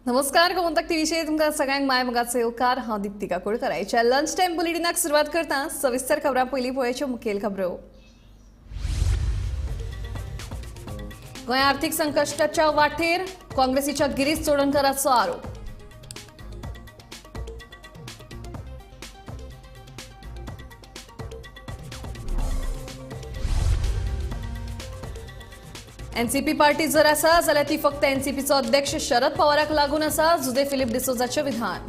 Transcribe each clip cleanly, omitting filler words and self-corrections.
नमस्कार, गोमंतक टीव्हीचेर तुमकां सगळ्यांक माय मोगाचो येवकार. हांव दीप्ती काकोडकर. आयच्या लंच टायम बुलेटिनाक सुरवात करता. सविस्तर खबरां पयलीं पळोवच्यो मुखेल खबरो. गोंय आर्थिक संकश्टाच्या वाटेर, काँग्रेसीच्या गिरीश चोडणकराचो आरोप. एनसीपी पार्टी जर आसा जाल्यार ती फक्त एनसीपीचो अध्यक्ष शरद पवाराक लागून आसा, जुदे फिलीप डिसोजाचें विधान.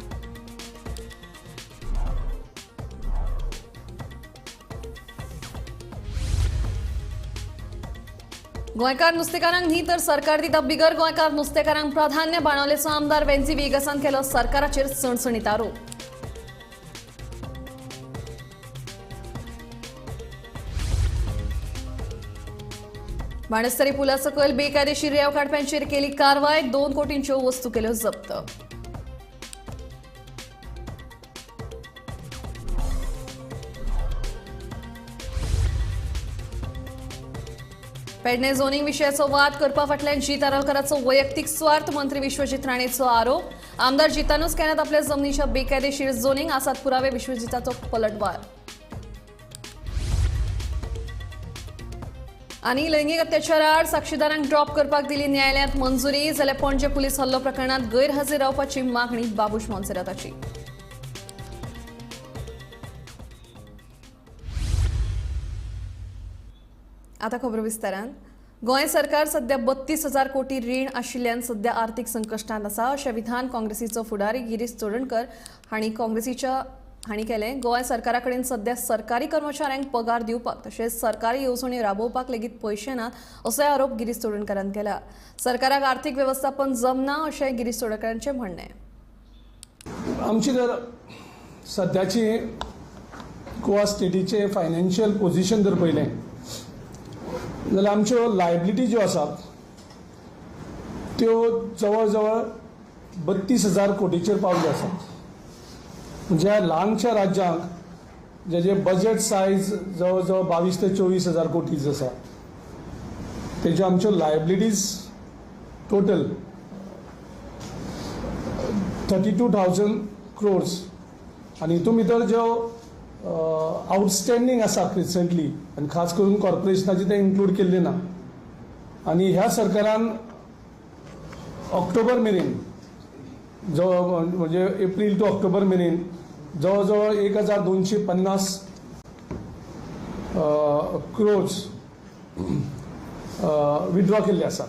गोंयकार नुस्तेकारांक न्ही तर सरकार दिता बिगर गोंयकार नुस्तेकारांक प्राधान्य, बाणावलेचो आमदार वेन्झी व्हिएगसान केलो सरकाराचेर सणसणीत आरोप. बाणस्तारी पुला सकयल बेकायदेशीर रेंव काडप्यांचेर केली कारवाय, 2 कोटींच्यो वस्तू केल्यो जप्त. पेडणे झोनिंग विशयाचो वाद करपा फाटल्यान जीत आरालकाराचो वैयक्तीक स्वार्थ, मंत्री विश्वजीत राणेचो आरोप. आमदार जितानूच केन्नात आपल्या जमनीच्या बेकायदेशीर झोनिंग, आसात पुरावे, विश्वजिताचो पलटवार. आनी लैंगीक अत्याचाराआड साक्षीदारांक ड्रॉप करपाक दिली न्यायालयांत मंजुरी, जाल्यार पणजे पुलीस हल्लो प्रकरणांत गैरहजेर रावपाची मागणी बाबूश मोन्सेराताची. आता खबर विस्तारान. गोंय सरकार सध्या 32,000 कोटी रीण आशिल्ल्यान सध्या आर्थिक संकश्टांत आसा, अशें विधान काँग्रेसीचो फुडारी गिरीश चोडणकर हांणी हांणी केलें. गोंय सरकारा कडेन सध्या सरकारी कर्मचाऱ्यांक पगार दिवपाक तशेंच सरकारी येवजण्यो राबोवपाक लेगीत पयशे नात, असोय आरोप गिरीश चोडणकरान केला. सरकाराक आर्थिक वेवस्थापन जमना अशें गिरीश चोडणकरांचें म्हणणें. आमची जर सद्याची गोवा स्टेटीचें फायनान्शियल पोझिशन जर पळयलें जाल्यार आमच्यो लायबिलिटी ज्यो आसात त्यो जवळ जवळ 32,000 कोटीचेर पावल्यो आसात. म्हणजे ल्हानशा राज्यांक जेजे बजेट सायज जवळ जवळ 22 ते 24,000 कोटीज आसा, तेज्यो आमच्यो लायबिलिटीज टोटल 32,000 क्रोर्स. आनी हितून भितर ज्यो आउटस्टँडींग आसा रिसंटली आनी खास करून कॉर्पोरेशनाची ते इन्क्लूड केल्ले ना. आनी ह्या सरकारान ऑक्टोबर मेरेन जवळ म्हणजे एप्रील टू ऑक्टोबर मेरेन जवळ जवळ 1,250 क्रोर्स विड्रॉ केल्ले आसात.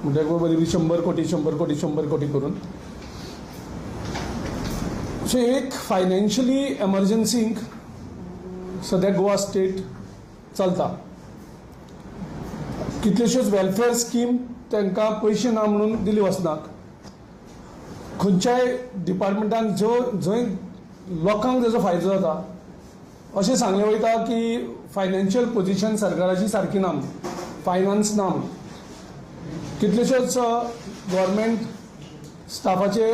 म्हणजे बरी 100 कोटी 100 कोटी 100 कोटी करून. सो एक फायनान्शियली एमर्जन्सीक सद्या गोवा स्टेट चलता. कितल्योश्योच वेलफेअर स्कीम तांकां पयशे ना म्हणून दिली वचनात. खंयच्याय डिपार्टमेंटान जो जंय लोकांक ताजो फायदो जाता अशें सांगलें वयता की फायनान्शियल पोझिशन सरकाराची सारकी ना, फायनान्स ना. कितलेश्योच गव्हर्मेंट स्टाफाचे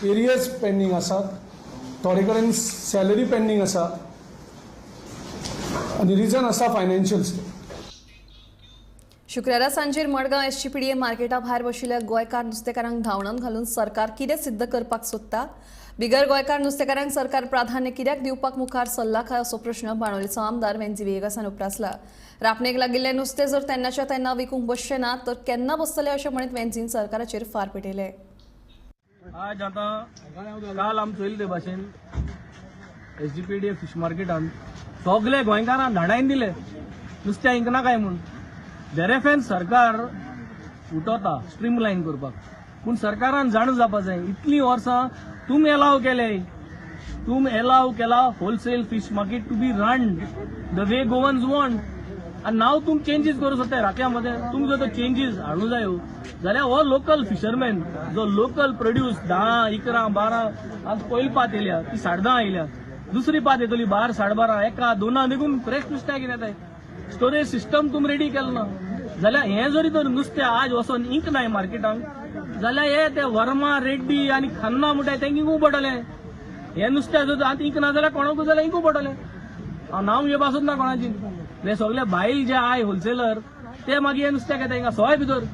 एरियर्स पेंडींग आसात, थोडे कडेन सॅलरी पेंडींग आसा आनी रिजन आसा फायनान्शियल. शुक्रारा सांजेर मडगांव एसजीपीडीए मार्केटा भायर बशिल्ल्या गोंयकार नुस्तेकारांक धांवडावन घालून सरकार कितें सिद्ध करपाक सोदता? बिगर गोंयकार नुस्तेकारांक सरकार प्राधान्य कित्याक दिवपाक मुखार सल्ला काय, असो प्रश्न बाणावलेचो आमदार वेन्झी व्हिएगसान उप्रासला. रापणेक लागिल्लें नुस्तें जर तेन्नाच्या तेन्ना विकूंक बसचें ना तर केन्ना बसतलें, अशें म्हणीत वेन्झीन सरकाराचेर फार पेटयले. आज आतां काल आमी चोयले ते भाशेन एसजीपीडीए फिश मार्केटान सगळे गोंयकारांक धाडायन दिले नुस्त्या इंकना काय म्हूण. देरेफेन सरकार उठोता स्ट्रीमलायन करपाक, पूण सरकारान जाणू जावपा जाय इतलीं वर्सां तुमी एलाव केले, तुमी एलाव केला wholesale fish market to be run the way Goans want. आनी नाव तुमी चेंजीस करूं सोदताय राख्या मदें. तुमी जर तो चेंजीस हाडूं जायो जाल्यार हो लोकल फिशरमॅन जो लोकल प्रोड्यूस 10, 11, 12 आज पयली पात येयल्या ती 10:30 येयल्या, दुसरी पात येतली 12, 12:30, 1, 2 देखून फ्रेश नुस्त्याक कितें येताय. स्टोरेज सिस्टम तुमी रेडी केलें ना जाल्यार हें जरी तर नुस्तें आज वचोन इंक नाय मार्केटांक जाल्यार हे ते वर्मा रेड्डी आनी खन्ना म्हणटाय तेंकां इंकूंक पडटलें. हें नुस्तें जर आतां इंक ना जाल्यार कोणाकूय जाल्यार इंकूंक पडटलें. हांव नांव घेवपा सोदना कोणाची. हे सगळे बायल जे I wholesaler ते मागीर हे नुस्त्याक येता हिंगा सोय भितर.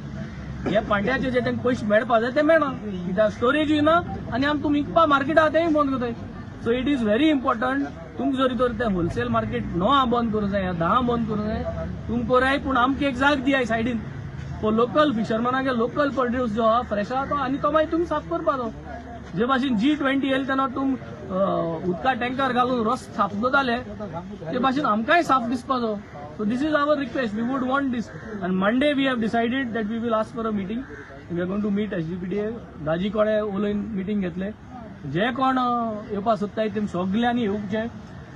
हे पांट्याचे जे तांकां पयशे मेळपा जाय ते मेळना, कित्याक स्टोरेजूय ना आनी आम तुमी विकपा मार्केट आहा तेंय बंद करताय. So it is very important, तुमकां जरी तर ते होलसेल मार्केट 9 बंद करूंक जाय, 10 बंद करूंक जाय, तुम कराय, पूण आमकां एक जाग दियाय सायडीन फॉर लोकल फिशरमॅनाक, लोकल प्रोड्यूस जो आहा फ्रेश आहा तो, आनी तो मागीर तुमी साफ करपाचो. जे भाशेन G20 येयले तेन्ना तुम उदका टँकर घालून रस साफ जाले, ते भाशेन आमकांय साफ दिसपाचो. So this is our request, we would want this. And Monday we have decided that we will ask for a meeting. We are going to meet SGPDA. दाजी कोडे उलोवन मिटींग घेतले, जे कोण येवपाक सोदताय ते सगल्यांनी येवचे.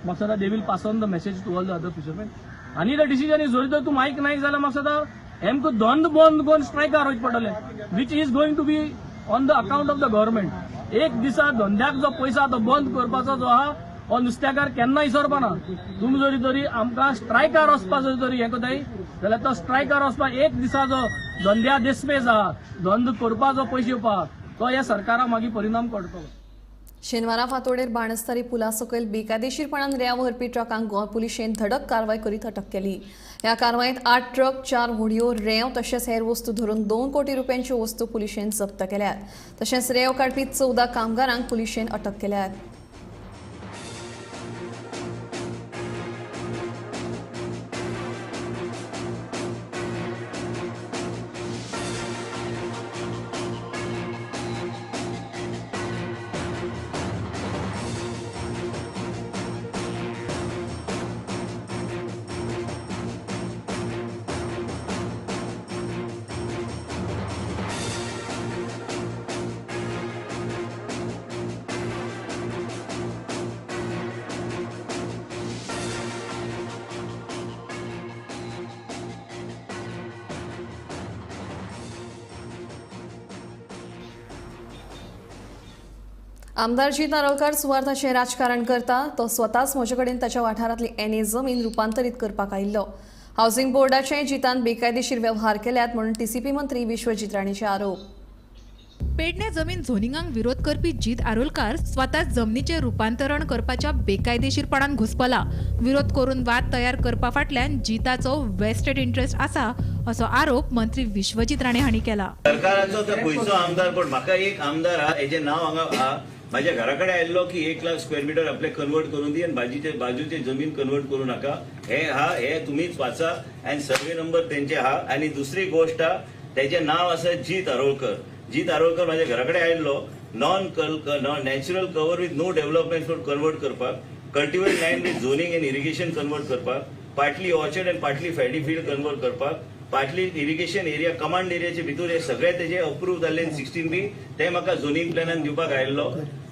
म्हाका दिसता they will pass on the message to all the other fishermen. आनी the decision is, जरी तर तूं मायक नाय जाल्यार म्हाका दिसता आमकां धंद बंद करून स्ट्रायकार वचचें पडटलें, which is going to be on the account of the government. एक दिसा धंद्याक जो पैसा तो बंद करपाचो जो आहा हो नुस्त्याकार केन्ना इसरपाना. तुमी जरी तरी आमकां स्ट्रायकार वचपा जरी तरी हें करताय जाल्यार तो स्ट्रायकार वचपा एक दिसा जो धंद्या देसपेस आहा, धंदो करपाचो पयशे येवपा, तो ह्या सरकारा मागीर परिणाम पडटलो. शेनवारा फांतोडेर बाणस्तारी पुला सकयल बेकायदेशीरपणान रेंव व्हरपी ट्रकांक गोंय पुलिशेन धडक कारवाय करीत अटक केली. ह्या कारवायेंत 8 ट्रक, 4 होडयो, रेंव तशेंच हेर वस्तू धरून 2 कोटी रुपयांच्यो वस्तू पुलिशेन जप्त केल्यात. तशेंच रेंव काडपी 14 कामगारांक पुलिशेन अटक केल्यात. आमदार जीत आरोलकार सुवार्थाचें राजकारण करता, तो स्वताच म्हजे कडेन ताच्या वाठारांतली एनए जमीन रुपांतरीत करपाक आयिल्लो. हावसिंग बोर्डाचे जितान बेकायदेशीर व्यवहार केल्यात म्हणून टीसीपी मंत्री विश्वजीत राणेचे आरोप. पेडणे जमीन झोनिंगाक विरोध करपी जीत आरोलकार स्वताच जमनीचें रुपांतरण करपाच्या बेकायदेशीरपणान घुसपला. विरोध करून वाद तयार करपा फाटल्यान जिताचो वेस्टेड इंट्रस्ट आसा असो आरोप मंत्री विश्वजीत राणे हांणी केला. सरकाराचो तो खंयचो आमदार, पण म्हाका एक आमदार आहा हेजें नांव हांगा आहा, म्हाज्या घरा कडेन आयिल्लो की 1 लाख स्क्वेअर मिटर आपले कन्वर्ट करून दी आनी बाजूचे जमीन कन्वर्ट करूं नाका, हे हा हे तुमीच वाचा आनी सर्वे नंबर तेंचे आहा. आनी दुसरी गोश्ट आहा, तेजें नांव आसा जीत आरोलकर. जीत आरोलकर म्हाज्या घरा कडेन आयिल्लो non natural cover with no development convert करपाक, cultivate land with zoning and irrigation convert करपाक, partly orchard and partly paddy field convert करपाक, पार्टली इरिगेशन एरिया कमांड एरियाचे भितर हे सगळे तेजे अप्रूव जाल्ले 16B ते म्हाका झोनिंग प्लॅनान दिवपाक आयिल्लो.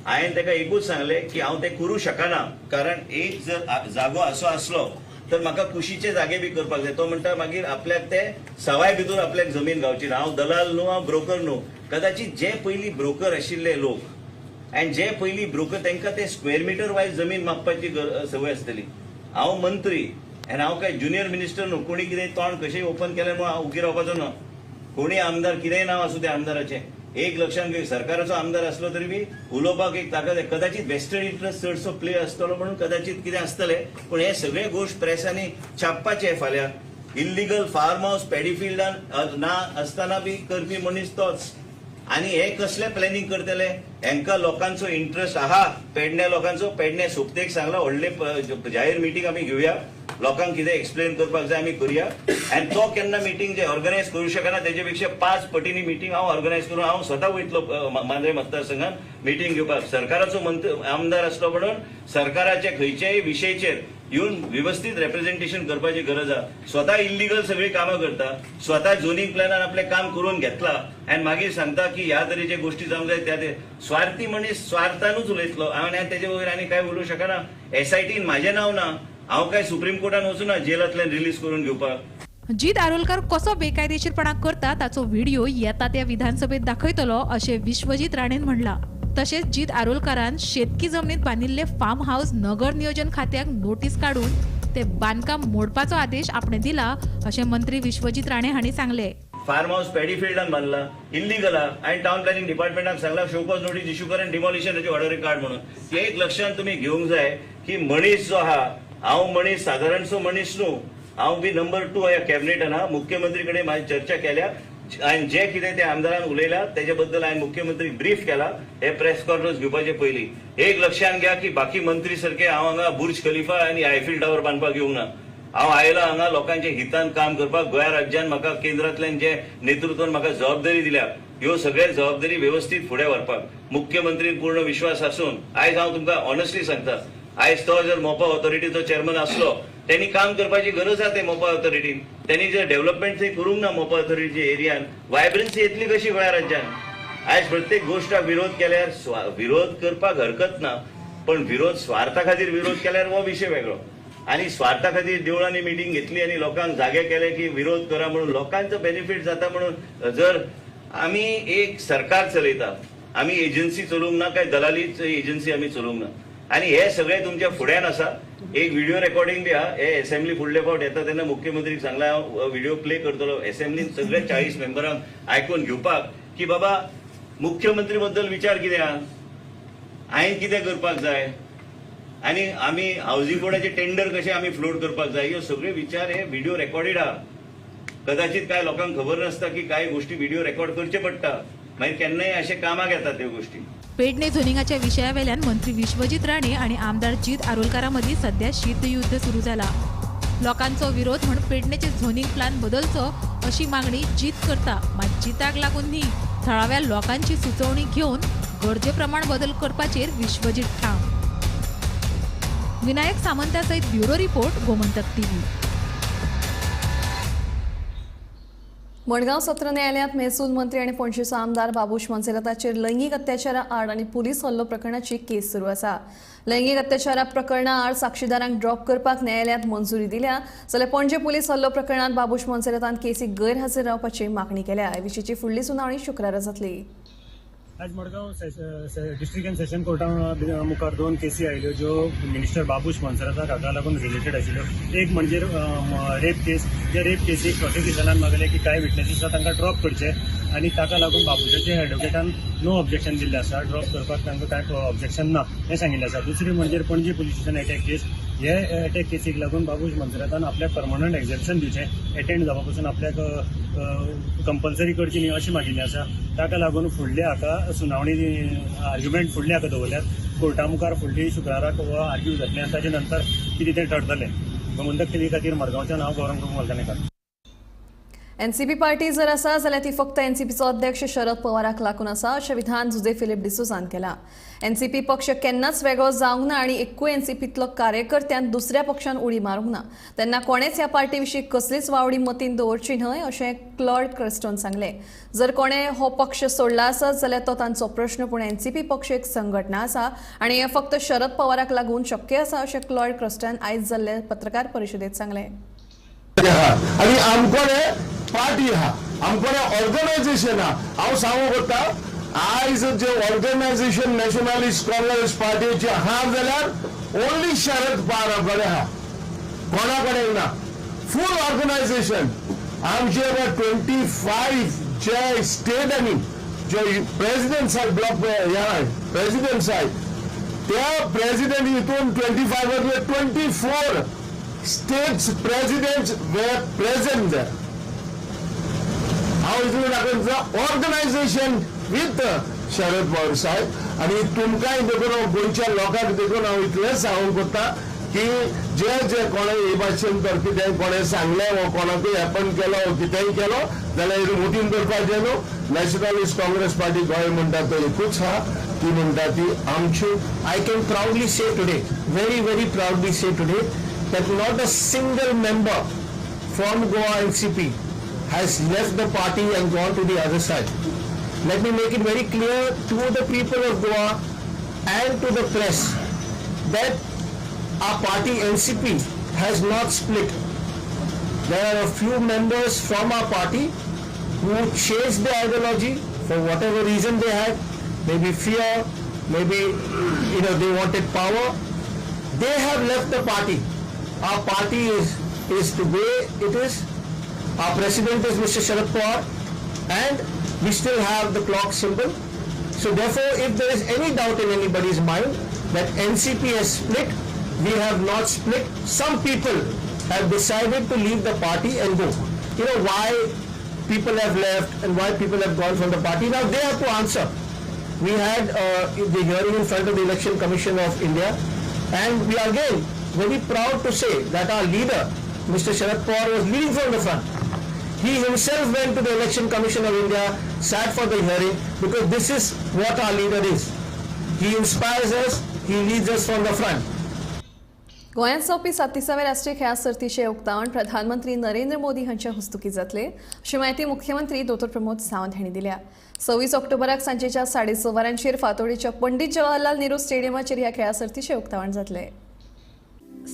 हांवें ताका एकूच सांगलें की हांव तें करूं शकना, कारण एक जर जागो असो आसलो तर म्हाका कुशीचे जागे बी करपाक जाय. तो म्हणटा मागीर आपल्याक ते सवाय भितर आपल्याक जमीन गावची ना. हांव दलाल न्हू, हांव ब्रोकर न्हू. कदाचित जे पयलीं ब्रोकर आशिल्ले लोक आनी जे पयलीं ब्रोकर तांकां ते स्क्वेअर मिटर वायज जमीन मागपाची संवय आसतली. हांव मंत्री आनी हांव काय ज्युनियर मिनिस्टर न्हू, कोणी कितें तोंड कशें ओपन केलें म्हणून हांव उगी रावपाचो ना. कोणी आमदार कितेंय नांव आसूं त्या आमदाराचें, एक लक्षांत घेवन सरकाराचो आमदार आसलो तरी बी उलोवपाक एक ताकद आहे. कदाचित वेस्टेड इंट्रस्ट चडसो प्ले आसतलो म्हणून कदाचित कितें आसतलें, पूण हे सगळे गोश्ट प्रेसांनी छापपाचे. फाल्यां इल्लिगल फार्म हावस पॅडीफिल्डान ना आसतना बी करपी मनीस तोच. आनी हे कसले प्लॅनिंग करतले, हेंकां लोकांचो इंट्रस्ट आहा. पेडण्या लोकांचो, पेडण्या सोपतेक सांगला व्हडले जाहीर मिटींग आमी घेवया, लोकांक कितें एक्सप्लेन करपाक जाय आमी करुया. आनी तो केन्ना मिटींग जे ऑर्गनायज करूं शकना तेजे पेक्षा 5 पटींनी मिटींग हांव ऑर्गनायज करून हांव स्वता वयतलो मांद्रे मतदारसंघात मिटींग घेवपाक. सरकाराचो मंत्री आमदार आसलो म्हणून सरकाराच्या खंयच्याय विशयाचेर येवन वेवस्थीत रेप्रेझेंटेशन करपाची गरज आहा. स्वता इल्लिगल सगळीं कामां करता, स्वता झोनिंग प्लॅनान आपलें काम करून घेतला आनी मागीर सांगता की ह्या तरेचे गोश्टी जावंक जाय. त्या ते स्वार्थी मनीस स्वार्थानूच उलयतलो. हांवें तेजे वयर आनी कांय उलोवंक शकना. एसआयटीन म्हाजें नांव ना, हांव काय सुप्रीम कोर्टान वचूना जेलांतल्यान रिलीज करून घेवपाक. जीत आरोलकार कसो बेकायदेशीरपणा करता ताचो व्हिडिओ येता त्या विधानसभेत दाखयतलो अशें विश्वजीत राणेन म्हणलां. तशेंच जीत आरोलकारान शेतकी जमनीत बांदिल्ले फार्म हावस नगर नियोजन खात्याक नोटीस काडून ते बांदकाम मोडपाचो आदेश आपणे दिला अशें मंत्री विश्वजीत राणे हांणी सांगलें. फार्म हावस पॅडी फिल्डान बांदला इल्लिगल आनी टावन प्लॅनिंग डिपार्टमेंटाक सांगला शो कॉज नोटीस इश्यू कर आनी डिमॉलिशनाची ऑर्डर काड म्हणून. ते एक लक्षांत तुमी घेवंक जाय की मनीस जो आहा, हांव मनीस सादारणसो मनीस न्हू, हांव बी नंबर 2 ह्या कॅबिनेटान आहा. मुख्यमंत्री कडेन म्हाजी चर्चा केल्या, हांवें जें कितें त्या आमदारान उलयला तेजे बद्दल हांवें मुख्यमंत्री ब्रीफ केला हे प्रेस कॉन्फरन्स घेवपाचे पयलीं. एक लक्षांत घ्या की बाकी मंत्री सारखे हांव हांगा बुर्ज खलिफा आनी आयफील टावर बांदपाक येवंक ना. हांव आयला हांगा लोकांच्या हितान काम करपाक. गोंया राज्यान म्हाका केंद्रांतल्यान जे नेतृत्वान म्हाका जबाबदारी दिल्या ह्यो सगळे जबाबदारी व्यवस्थीत फुडें व्हरपाक मुख्यमंत्री पूर्ण विश्वास आसून आयज हांव तुमकां ऑनेस्टली सांगता, आयज तो जर मोपा ऑथॉरिटीचो चेअरमन आसलो त्यांनी काम करपाची गरज आसा. ते मोपा ऑथॉरिटीन त्यांनी जर डेव्हलपमेंट थंय करूंक ना मोपा ऑथॉरिटीच्या एरियान वायब्रन्सी येतली कशी गोंया राज्यान? आयज प्रत्येक गोश्टाक विरोध केल्यार विरोध करपाक हरकत ना, पण विरोध स्वार्था खातीर विरोध केल्यार हो विशय वेगळो. आनी स्वार्था खातीर देवळांनी मिटींग घेतली आनी लोकांक जागे केले की विरोध करा म्हणून लोकांचो बेनिफीट जाता म्हणून जर आमी एक सरकार चलयता, आमी एजन्सी चलोवंक ना, काय दलालीच एजन्सी आमी चलोवंक ना. आनी हे सगळे तुमच्या फुड्यान आसा. एक व्हिडिओ रेकॉर्डिंग बी आहा. हे असेंब्ली फुडले फावट येता तेन्ना मुख्यमंत्रीक सांगला हांव व्हिडिओ प्ले करतलो असेंब्लीन सगळे 40 मेंबरांक आयकून घेवपाक की बाबा मुख्यमंत्री बद्दल विचार कितें आहा, हांवें कितें करपाक जाय आनी आमी हावजींग बोर्डाचे टेंडर कशे आमी फ्लोट करपाक जाय, ह्यो सगळे विचार हे व्हिडिओ रेकॉर्डेड आहा. कदाचित काय लोकांक खबर नासता की काय गोष्टी व्हिडिओ रेकॉर्ड करचे पडटा, मागीर केन्नाय अशे कामाक येतात त्यो गोष्टी. पेडणे झोनिंगाच्या विशयावेल्यान मंत्री विश्वजीत राणे आणि आमदार जीत आरोलकारा मदीं सध्या शीतयुद्ध सुरू जाला. लोकांचो विरोध म्हण पेडणेचे झोनिंग प्लान बदलचो अशी मागणी जीत करता, मात जिताक लागून न्ही, थळाव्या लोकांची सुचोवणी घेवन गरजे प्रमाण बदल करपाचेर विश्वजीत ठाम. विनायक सामंता सहित bureau report, Gomantak TV. Madgaon सत्र न्यायालयात महसूल मंत्री आनी पणजेचो आमदार बाबूश मोन्सेराताचेर लैंगीक अत्याचारा आड आनी पुलीस हल्लो प्रकरणाची केस सुरू आसा. लैंगीक अत्याचारा प्रकरणा आड साक्षीदारांक ड्रॉप करपाक न्यायालयांत मंजुरी दिल्या, जाल्यार पणजे पुलीस हल्लो प्रकरणांत बाबूश मोन्सेरातान केसीक गैरहाजीर रावपाची मागणी केल्या. हे विशींची फुडली सुनावणी शुक्रारा जातली. आज Madgaon district and Seshan Carta मुखार दोन केसी आयल्यो ज्यो मिनिस्टर बाबूश मोन्सेराताक हाका लागून रिलेटेड आशिल्ल्यो. एक म्हणजे रेप केस. जे रेप केसीक प्रोसिक्युशनान मागलें की कांय विटनेसीस आसा तांकां ड्रॉप करचे आनी ताका लागून बाबूशाचे एडवोकेटान नो ऑब्जेक्शन दिल्लें आसा. ड्रॉप करपाक तांकां कांय ऑब्जेक्शन ना हें सांगिल्लें आसा. दुसरी म्हणजे पणजी पुलीस स्टेशन अटॅक केस. हे अटॅक केसीक लागून बाबूश मोन्सेरातान आपल्याक परमनंट एक्झेप्शन दिवचें, एटेंड जावपा पसून आपल्याक कंपल्सरी करची न्ही अशें मागिल्लें आसा. ताका लागून फुडले हाका सुनावणी आर्ग्युमेंट फुडले हाका दवरल्यात कोर्टा मुखार. फुडली शुक्राराक हो आर्ग्यू जातलें आनी ताजे नंतर कितें तें ठरतलें. गोमंतक टीव्ही खातीर मडगांवच्यान हांव गौरंग प्रभू मलकानेकर. एनसीपी पार्टी जर आसा जाल्यार ती फक्त एनसीपीचो अध्यक्ष शरद पवाराक लागून आसा अशें विधान जुजे फिलीप डिसोजान केलां. एनसीपी पक्ष केन्नाच वेगळो जावंक ना आनी एक्कूय एनसीपींतलो कार्यकर्त्यान दुसऱ्या पक्षान उडी मारूंक ना. तेन्ना कोणेच ह्या पार्टी विशीं कसलीच वावडी मतीन दवरची न्हय अशें क्लॉड क्रिस्टोन सांगलें. जर कोणें हो पक्ष सोडला आसत जाल्यार तो तांचो प्रश्न, पूण एनसीपी पक्ष एक संघटना आसा आनी हें फक्त शरद पवाराक लागून शक्य आसा अशें क्लॉड क्रिस्टन आयज जाल्ले पत्रकार परिशदेंत सांगलें. आनी आमकोडे पार्टी आहा, आमकोडे ऑर्गनायझेशन आहा. हांव सांगूंक कोत्ता, आयज जे ऑर्गनायझेशन नॅशनलिस्ट काँग्रेस पार्टीचे आहा जाल्यार ओनली शरद पवारा कडेन आहा, कोणा कडेन ना. फूल ऑर्गनायझेशन आमचे 25 जे स्टेटांनी जे प्रेसिडेंट आहात, ब्लॉक प्रेसिडेंट्स आहात, त्या प्रेसिडेंट हितून 25 24 states presidents were present there. हांव इतलें दाखयता ऑर्गनायझेशन विथ शरद पवार साहेब. आनी तुमकांय देखून हांव गोंयच्या लोकांक देखून हांव इतलें सांगूंक कोत्ता की जे जे कोणें हे भाशेन तर कितें कोणें सांगलें वो कोणाकूय हॅपन केलो वो कितेंय केलो जाल्यार मोटीन करपाचें न्हू. नॅशनलिस्ट काँग्रेस पार्टी गोंय म्हणटा तो एकूच आहा, ती म्हणटा ती आमची. I can proudly say today, very, very proudly say today, that not a single member from Goa NCP has left the party and gone to the other side. Let me make it very clear to the people of Goa and to the press that our party NCP has not split. There are a few members from our party who changed the ideology for whatever reason they had, maybe fear, maybe they wanted power. They have left the party. Our party is the way it is. Our president is Mr. Sharad Pawar, and we still have the clock symbol. So therefore, if there is any doubt in anybody's mind that NCP has split, we have not split. Some people have decided to leave the party and go. You know why people have left and why people have gone from the party. Now they have to answer. We had the hearing in front of the Election Commission of India, and we are again very proud to say that our leader, Mr. Sharad Pawar, was leading from the front. He himself went to the Election Commission of India, sat for the hearing, because this is what our leader is. He inspires us, he leads us from the front. गोंयांत जावपी सात्तिसाव्या राष्ट्रीय खेळां सर्तीचें उक्तावण प्रधानमंत्री नरेंद्र मोदी हांच्या हस्तुकीं जातलें अशी म्हायती मुख्यमंत्री दोतोर प्रमोद सावंत हांणी दिल्या. 26 ऑक्टोबराक सांजेच्या 6:30 वरांचेर फातोडेच्या पंडित जवाहरलाल नेहरू स्टेडियमाचेर ह्या खेळां सर्तीचें उक्तावण जातलें.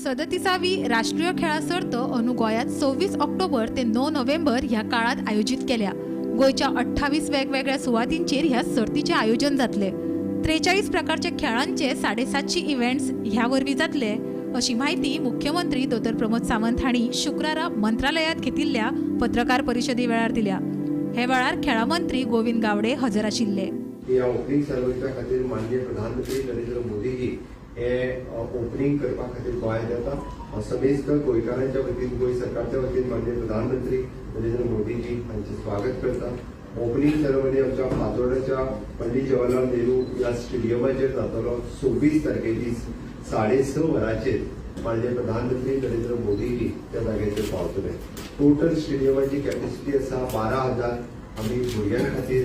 37वी राष्ट्रीय खेळां सर्त अंदू गोंयांत 26 ऑक्टोबर ते 9 नोव्हेंबर ह्या काळात आयोजीत केल्या. गोंयच्या 28 वेगवेगळ्या सुवातींचेर ह्या सर्तीचें आयोजन जातलें. 43 प्रकारच्या खेळांचे 750 इव्हेंट्स ह्या वरवीं जातले अशी म्हायती मुख्यमंत्री दोतोर प्रमोद सावंत हांणी शुक्रारा मंत्रालयांत घेतिल्ल्या पत्रकार परिशदे वेळार दिल्या. हे वेळार खेळां मंत्री गोविंद गावडे हजर आशिल्ले. ह्या ओपनिंग सेरेमनीच्या खातीर माननीय प्रधानमंत्री नरेंद्र मोदीजी हे ओपनिंग करपा खातीर गोंयांत येता. हांव समेस्त गोंयकारांच्या वतीन, गोंय सरकारच्या वतीन माननीय प्रधानमंत्री नरेंद्र मोदीजी हांचें स्वागत करता. ओपनिंग सेरेमनी आमच्या फातोर्डाच्या पंडित जवाहरलाल नेहरू ह्या स्टेडियमाचेर जातलो. 26 तारखे दीस 6:30 वरांचेर माननीय प्रधानमंत्री नरेंद्र मोदीजी त्या जाग्याचेर पावतले. टोटल स्टेडियमाची कॅपॅसिटी आसा 12,000. आमी भुरग्यां खातीर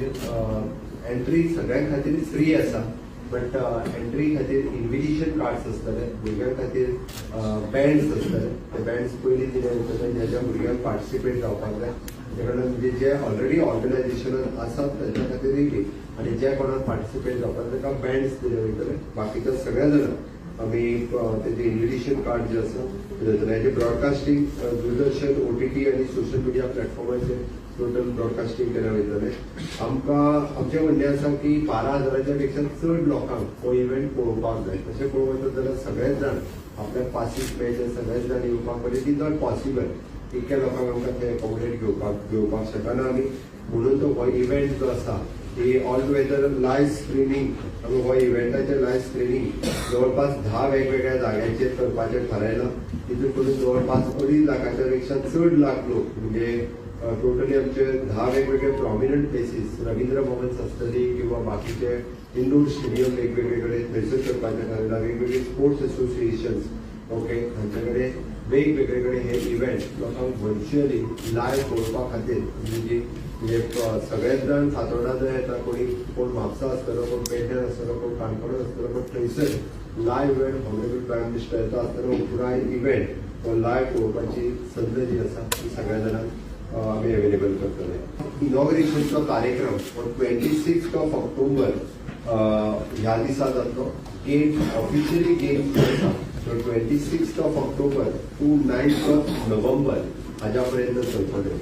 एंट्री सगळ्यां खातीर फ्री आसा, बट एंट्री खातीर इन्विटेशन कार्ड्स आसतले, भुरग्यां खातीर बँड्स आसतले. ते बँड्स पयलीं दिले वयतले ज्या ज्या भुरग्यांक पार्टिसिपेट जावपाक जाय तेच्या कडल्यान, म्हणजे जे ऑलरेडी ऑर्गनायझेशनान आसात तांच्या खातीरूय बी आनी जे कोणाक पार्टिसिपेट जावपाक ताका बँड्स दिले वयतले. बाकीच्या सगळ्या जाणांक आमी तेजे इन्विटेशन कार्ड जे आसा ते दितले. हेजे ब्रॉडकास्टींग दूरदर्शन, ओटीटी आनी सोशल मिडिया प्लॅटफॉर्माचेर टोटल ब्रॉडकास्टींग केलें वयतलें. आमकां आमचें म्हणणें आसा की 12,000च्या पेक्षा चड लोकांक हो इव्हेंट पळोवपाक जाय. तशें पळोवंक वचत जाल्यार सगळेच जाण आपल्याक पासीस मेळचे, सगळेच जाण येवपाक, but it is not possible. इतक्या लोकांक आमकां ते एकोमोडेट घेवपाक शकना आमी. म्हणून तो हो इव्हेंट जो आसा ही ऑल टुगेदर लायव्ह स्क्रिनींग, आमी हो इव्हेंटाचें लायव्ह स्क्रिनींग जवळपास 10 वेगवेगळ्या जाग्यांचेर करपाचें थारायलां. तितून करून जवळपास 2.5 लाखाच्या पेक्षा चड लाख लोक, म्हणजे टोटली आमचे 10 वेगवेगळे प्रॉमिनंट प्लेसीस, रवींद्र भवन आसतली किंवा बाकीचे इंडोर स्टेडियम वेगवेगळे कडेन थंयसर करपाचें थारायलां. वेगवेगळे स्पोर्ट्स एसोसिएशन्स ओके हांचे कडेन वेगवेगळे कडेन हे इव्हेंट लोकांक व्हर्च्युअली लायव्ह पळोवपा खातीर, म्हणजे म्हणजे सगळेच जाण फातोर्डा जंय येता, कोणी कोण म्हापसा आसतलो, कोण पेडण्यार आसतलो, कोण काणकोणात आसतलो, पण थंयसर live event honourable prime minister येता आसतना हो पुराय इव्हेंट हो लायव्ह पळोवपाची संद जी आसा ती सगळ्या जाणांक आमी अवेलेबल करतले. इनॉग्रेशनचो कार्यक्रम हो 26 ऑफ ऑक्टोबर ह्या दिसा जातलो. गेम ऑफिशियली गेम जो आसा तो 26 of October to 9 of November हाज्या पर्यंत चलतले.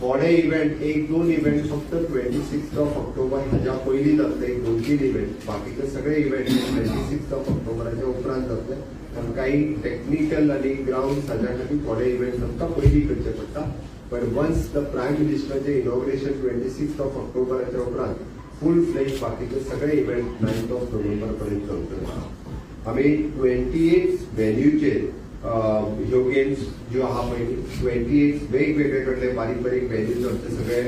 थोडे इव्हेंट, एक दोन इव्हेंट फक्त 26 ऑफ ऑक्टोबर हाज्या पयलीं जातले, एक दोन तीन इव्हेंट. बाकीचे सगळे इव्हेंट 26 ऑफ ऑक्टोबराच्या उपरांत जातले, कारण काही टेक्निकल आनी ग्राउंड हाज्या खातीर थोडे इव्हेंट्स आमकां पयलीं करचे पडटा. बट वन्स the prime मिनिस्टराचें इनॉग्रेशन 26 ऑफ ऑक्टोबराच्या उपरांत फूल फ्लेज बाकीचे सगळे इव्हेंट 9 ऑफ नोव्हेंबर पर्यंत चलतले. आमी 28 व्हेन्यूचेर ह्यो गेम्स ज्यो आहा पळय, 28 वेगवेगळे कडले बारीक बारीक व्हेन्यूज आमचे सगळे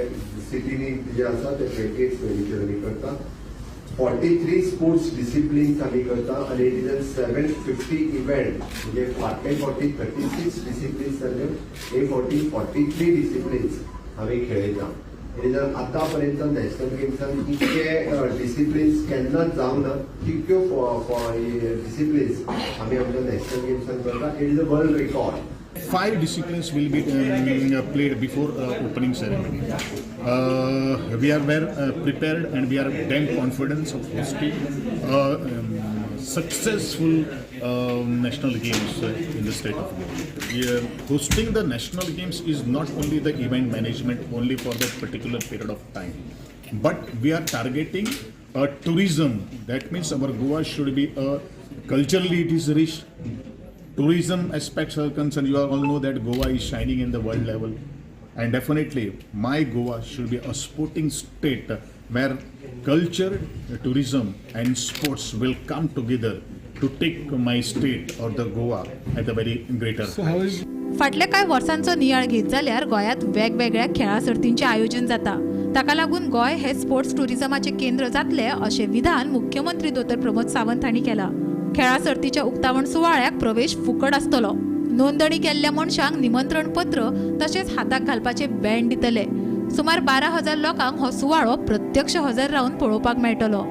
सिटीनी जे आसा ते 28 व्हेन्यूचेर आमी करता. 43 स्पोर्ट्स डिसिप्लिन्स आमी करता आनी it is an 750 event. म्हणजे फाटले फावटी 36 डिसिप्लिन्स जाल्यो, हे फावटी 43 डिसिप्लिन्स आमी खेळयता. It is आतां पर्यंत नॅशनल गेम्सान इतके डिसिप्लिन्स केन्नाच जावंक ना तितक्यो डिसिप्लिन्स आमी आमच्या नॅशनल गेम्सान करता. It is a world record. Five disciplines will be played before opening ceremony. We are well prepared and we are damn confident of hosting successful national games in the state of Goa. Hosting the national games is not only the event management only for that particular period of time, but we are targeting tourism. That means our Goa should be a culturally it is rich. Tourism aspects are concerned, you all know that Goa is shining in the world level. And definitely, my Goa should be a sporting state where culture, tourism, and sports will come together to take my state or the Goa at a very greater height. फाटल्या कांय वर्सांचो नियाळ घेत जाल्यार गोंयांत वेगवेगळ्या खेळां सर्तींचें आयोजन जाता. ताका लागून गोंय हे स्पोर्ट्स टुरिझमाचें केंद्र जातलें अशें विधान मुख्यमंत्री दोतोर प्रमोद सावंत हांणी केलां. खेळां सर्तीच्या उक्तावण सुवाळ्याक प्रवेश फुकट आसतलो. नोंदणी केल्ल्या मनशांक निमंत्रण पत्र तशेंच हाताक घालपाचे बँड दितले. सुमार 12,000 लोकांक हो सुवाळो प्रत्यक्ष हजर रावन पळोवपाक मेळटलो.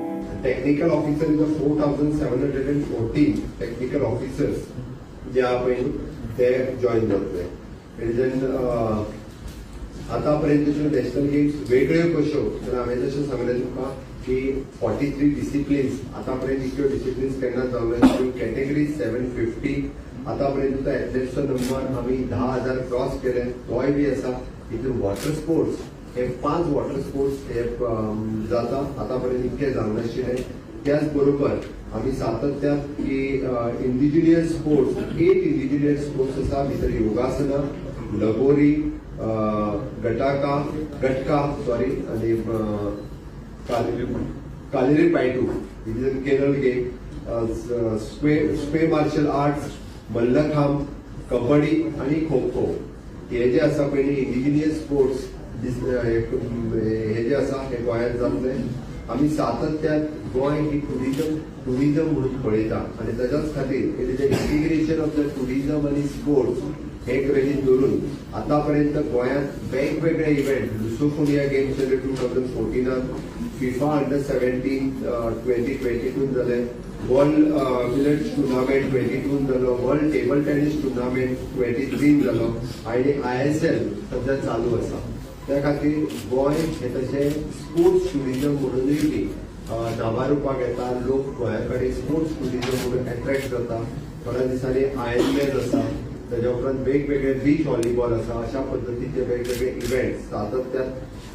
Technical officer is 4,714 technical officers जे आहा पळय ते जॉईन जातले. आतां पर्यंतच्यो नॅशनल गेम्स वेगळ्यो कश्यो तर हांवें जशें सांगलें तुमकां की 43 डिसिप्लिन्स आतां पर्यंत इतक्यो डिसिप्लिन्स केन्ना जावंक नाशिल्ल्यो. कॅटेगरी 750 आतां पर्यंत एथलेट्सचो नंबर आमी 10,000 क्रॉस केले तोय बी आसा. हितून वॉटर स्पोर्ट्स हे 5 वॉटर स्पोर्ट्स हे जाता आतां पर्यंत इतके जावंक नाशिल्ले. त्याच बरोबर आमी सातत्यान की इंडिजिनियस स्पोर्ट्स 8 इंडिजिनियस स्पोर्ट्स आसा. भितर योगासना, लगोरी, गटका सॉरी आनी Kalaripayattu it is a Kerala game, square martial arts, mallakhamb, kabaddi आनी खो खो हे जे आसा पळय इंडिजिनियस स्पोर्ट्स हे जे आसा हे गोंयांत जातले. आमी सातत्यान गोंय ही टुरिजम म्हणून पळयता आनी ताच्याच खातीर it is a integration of the tourism आनी स्पोर्ट्स हे गृहीत धरून आतां पर्यंत गोंयांत वेगवेगळे इव्हेंट लुसोफोनिया गेम्स जाले 2014, फिफा अंडर 17 2022 जाले, वर्ल्ड मिलेट्स टुर्नामेंट 22 जालो, वर्ल्ड टेबल टेनीस टुर्नामेंट 23 जालो आनी ISL सध्या चालू आसा. त्या खातीर गोंय हे तशें स्पोर्ट्स टुरिजम म्हणूनय बी नांवारूपाक येता. लोक गोंया कडेन स्पोर्ट्स टुरिजम म्हणून एट्रॅक्ट जाता. थोड्या दिसांनी आयर्नमॅन आसा, ताज्या उपरांत वेगवेगळे बीच व्हॉलीबॉल आसा. अशा पद्दतीचे वेगवेगळे इव्हेंट्स सातत्यान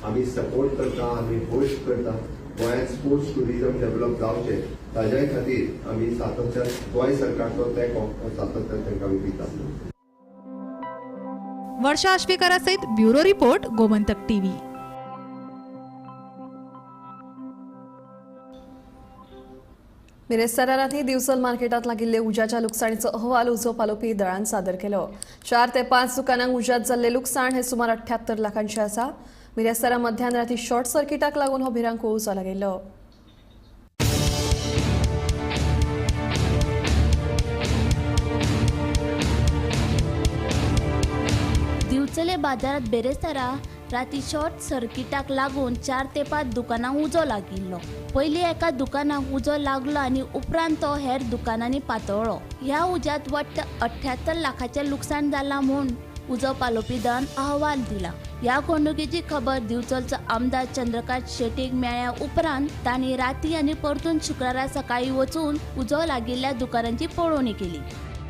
आमी सपोर्ट करता, आमी होस्ट करता. गोंयांत स्पोर्ट्स टुरिजम डेव्हलप जावचें ताज्याय खातीर आमी सातत्यान गोंय सरकारचो तेंको सातत्यान तांकां आमी दिता. वर्षा आश्वेकरा सहित ब्युरो रिपोर्ट, गोमंतक टीव्ही. बिरेस्तारा राती दिवचल मार्केटात लागिल्ले उज्याच्या लुकसाणीचो अहवाल उजो पालोवपी दळान सादर केलो. 4 ते 5 दुकानांक उज्यात जाल्ले लुकसाण हे सुमार 78 लाखांचे आसा. बिरेस्तारा मध्यान राती शॉर्ट सर्किटाक लागून हो भिरांकूळ उजो लागिल्लो. दिवचले बाजारात बेरेस्तारा राती शॉर्ट सर्किटाक लागून 4 ते 5 दुकानांक उजो लागिल्लो. पयलीं एका दुकानाक उजो लागलो आनी उपरांत तो हेर दुकानांनी पातळ्ळो. ह्या उज्यांत वट्ट 78 लाखाचें लुकसाण जालां म्हूण उजो पालोवपी दळान अहवाल दिला. ह्या घडणुकेची खबर दिवचलचो आमदार चंद्रकांत शेटीक मेळ्ळ्या उपरांत तांणी राती आनी परतून शुक्रारा सकाळीं वचून उजो लागिल्ल्या दुकानांची पळोवणी केली.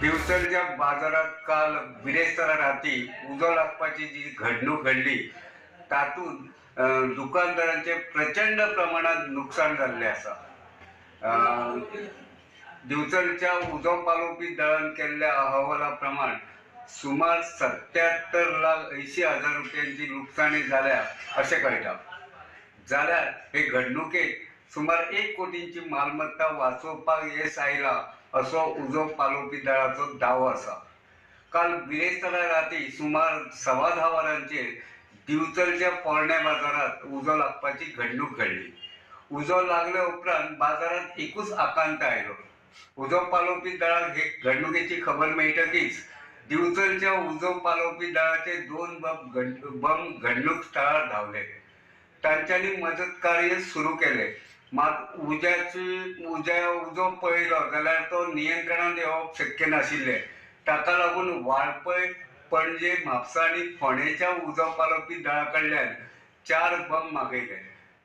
दिवचलच्या बाजारात काल बिरेस्तारा राती उजो लागपाची जी घडणूक घडली तातूंत दुकानदारांचे प्रचंड प्रमाणात नुकसान जाल्लें आसा. दिवचलच्या उजो पालोवपी दळान केल्ल्या अहवाला प्रमाण सुमार 77,80,000 रुपयांची लुकसाणी जाल्या अशें कळटा. जाल्यार हे घडणुकेत सुमार 1 कोटींची मालमत्ता वाचोवपाक येस आयला असो उजो पालोवपी दळाचो दावो आसा. काल बिरेस्तारा राती सुमार 10:15 वरांचेर दिवचलच्या पोरण्या बाजारात उजो लागपाची घडणूक घडली. उजो लागल्या उपरांत बाजारात एकूच आकांत आयलो. उजो पालोवपी दळाक हे घडणुकेची खबर मेळटकीच दिवचलच्या उजो पालोवपी दळाचे 2 बम घडणूक स्थळार धांवले. तांच्यांनी मदत कार्य सुरू केले. मात उजो पळयलो जाल्यार तो नियंत्रणांत येवप शक्य नाशिल्लें. ताका लागून वाळपय, पणजे, म्हापसा आनी फोंडेच्या उजो पालोवपी दळा कडल्यान 4 बम मागयले.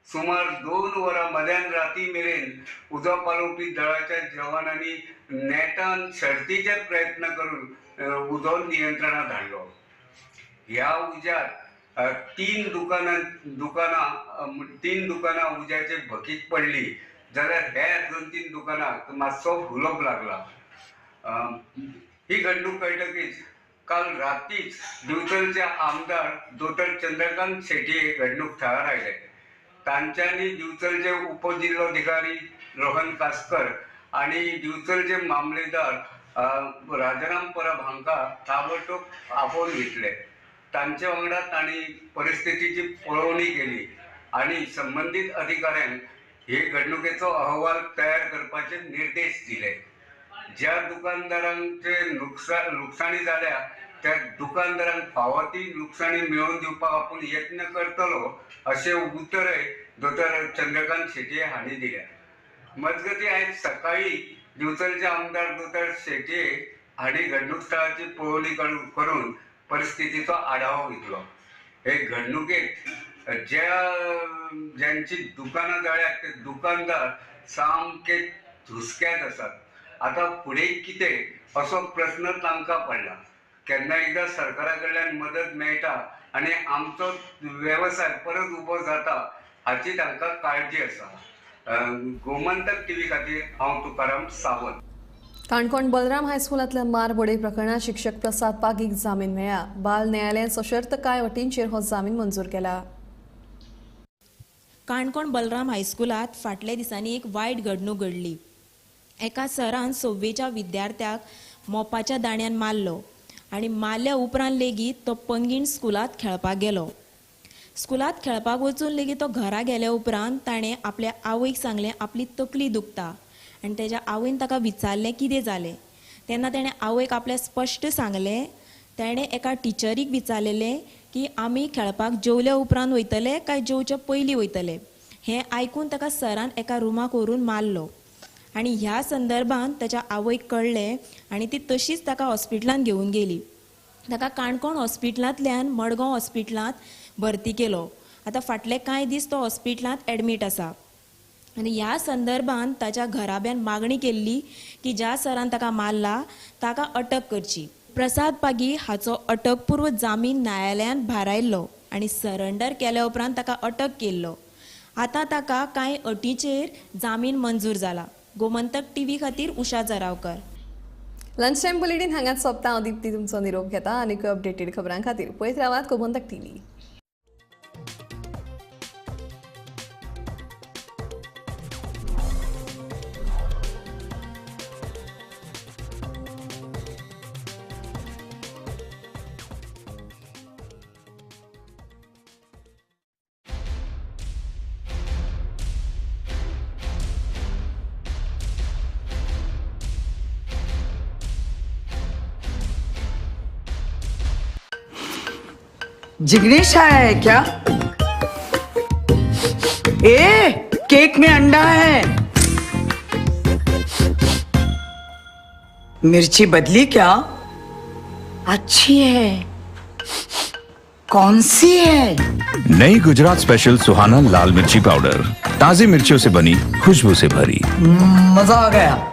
सुमार 2 वरां मध्यान राती मेरेन उजो पालोवपी दळाच्या जवानांनी नेटान शर्तीचे प्रयत्न करून उजो नियंत्रणांत हाडलो. ह्या उज्यात 3 दुकानां उज्याचे भकीक पडली जाल्यार हेर 2-3 दुकानांक मातसो हुलोप लागला. ही घडणूक कळटकीच काल रातीच दिवचलचे आमदार दोतोर चंद्रकांत शेट्ये हे घडणूक थळार आयले. तांच्यांनी दिवचलचे उपजिल्लोधिकारी रोहन कासकर आनी दिवचलचे मामलेदार राजाराम परब हांकां ताबडतोब आपोवन घेतले. तांचे वांगडा तांणी परिस्थितीची पळोवणी केली आनी संबंदीत अधिकाऱ्यांक हे घडणुकेचो अहवाल तयार करपाचे निर्देश दिले. ज्या दुकानदारांचे लुकसाणी जाल्या त्या दुकानदारांक फावो ती लुकसाणी मेळोवन दिवपाक आपूण यत्न करतलो अशें उतरय दोतोर चंद्रकांत शेटये हांणी दिल्या. मजगतीं आयज सकाळी दिवचलचे आमदार दोतोर शेटये हांणी घडणूक स्थळाची पळोवणी करून परिस्थितीचो आढावो घेतलो. हे घडणुकेत ज्यांची दुकानां जाळ्यात ते दुकानदार सामके धुसक्यात आसात. आतां फुडें कितें असो प्रस्न तांकां पडला. केन्ना एकदां सरकारा कडल्यान मदत मेळटा आनी आमचो वेवसाय परत उबो जाता हाची तांकां काळजी आसा. गोमंतक टीव्ही खातीर हांव तुकाराम सावंत. काणकोण बलराम हायस्कुलांतल्या मार बडय प्रकरणात शिक्षक प्रसाद पागीक जामीन मेळ्ळा. बाल न्यायालयान सशर्त कांय अटींचेर हो जामीन मंजूर केला. काणकोण बलराम हायस्कुलांत फाटल्या दिसांनी एक वायट घडणूक घडली. एका सरान सव्वेच्या विद्यार्थ्याक मोपाच्या दांड्यान मारलो आनी मारल्या उपरांत लेगीत तो पंगीण स्कुलांत खेळपाक गेलो. स्कुलांत खेळपाक वचून लेगीत तो घरा गेल्या उपरांत ताणें आपल्या आवयक सांगलें आपली तकली दुखता आनी तेज्या आवयन ताका विचारलें कितें जालें तेन्ना तेणें आवयक आपल्या स्पश्ट सांगलें. तेणें एका टिचरीक विचारलेलें की आमी खेळपाक जेवल्या उपरांत वयतले काय जेवचे पयलीं वयतले. हें आयकून ताका सरान एका रुमाक व्हरून मारलो आनी ह्या संदर्भात ताच्या आवयक कळ्ळें आनी ती तशीच ताका हॉस्पिटलांत घेवन गेली. ताका काणकोण हॉस्पिटलांतल्यान मडगांव हॉस्पिटलांत भरती केलो. आतां फाटले कांय दीस तो हॉस्पिटलांत एडमीट आसा आनी ह्या संदर्भात ताच्या घराब्यान मागणी केल्ली की ज्या सरान ताका मारला ताका अटक करची. प्रसाद पागी हाचो अटकपूर्व जामीन न्यायालयान भारायल्लो आनी सरेंडर केल्या उपरांत ताका अटक केल्लो. आतां ताका कांय अटीचेर जामीन मंजूर जाला. गोमंतक टीव्ही खातीर Usha Jaravkar. Lunch time bulletin हांगाच सोंपता. हांव दीप्ती तुमचो निरोप घेता. आनीक अपडेटेड खबरां खातीर पळयत रावात गोमंतक टीव्ही. जिग्नेश आया है क्या? ए, केक में अंडा है। मिर्ची बदली क्या? अच्छी है। कौन सी है? नई गुजरात स्पेशल सुहाना लाल मिर्ची पाउडर, ताजी मिर्चियों से बनी, खुशबू से भरी। मजा आ गया।